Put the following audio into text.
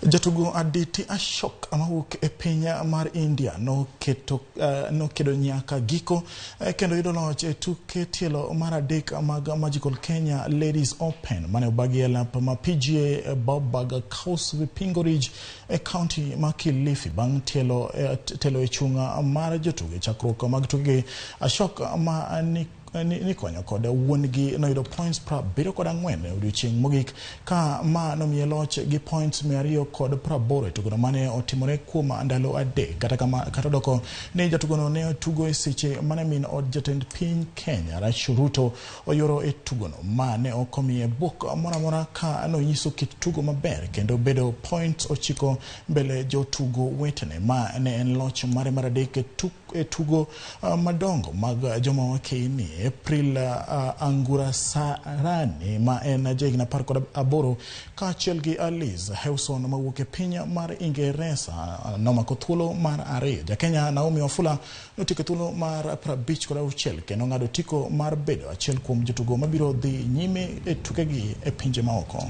Jatugo Aditi Ashok mawuok e piny mar India noketo, nokedo nyaka giko kendo yudo loch e tuke tielo mar adek mag Magical Kenya Ladies Open mane obagi e lap ma PGA Baobab House Vipingo Ridge e kaunti ma Kilifi bang' tielo, telo e chung' mar jotugo e chakruok mag tukegi. Ashok ma ni nikonyo kod wuon-gi noyudo points 74 e odiochieng' mogik ka ma nomiye loch gi points 280 e tugono mane otimore kuom ndalo 3. Kata kama, kata doko ni jatugono ne otugo e seche mane min od jatend piny Kenya Rachel Ruto oyoro e tugono ma ne ok omiye buok moro amora ka nonyiso kit tugo maber kendo bedo points 9 mbele jotugo wetene ma ne en loch mare mar adek e tugo madongo mag joma wakeini. April Angurasarani ma en jahigni 18 kaachiel gi Alice Hewson mawuok e piny mar Ingeresa nomako thuolo mar ariyo. Jakenya Naomi Wafula notieko thuolo mar 56 kendo ng'ado otiko mar bedo achiel kuom jotugo mabiro dhi nyime e tukegi e pinje maoko.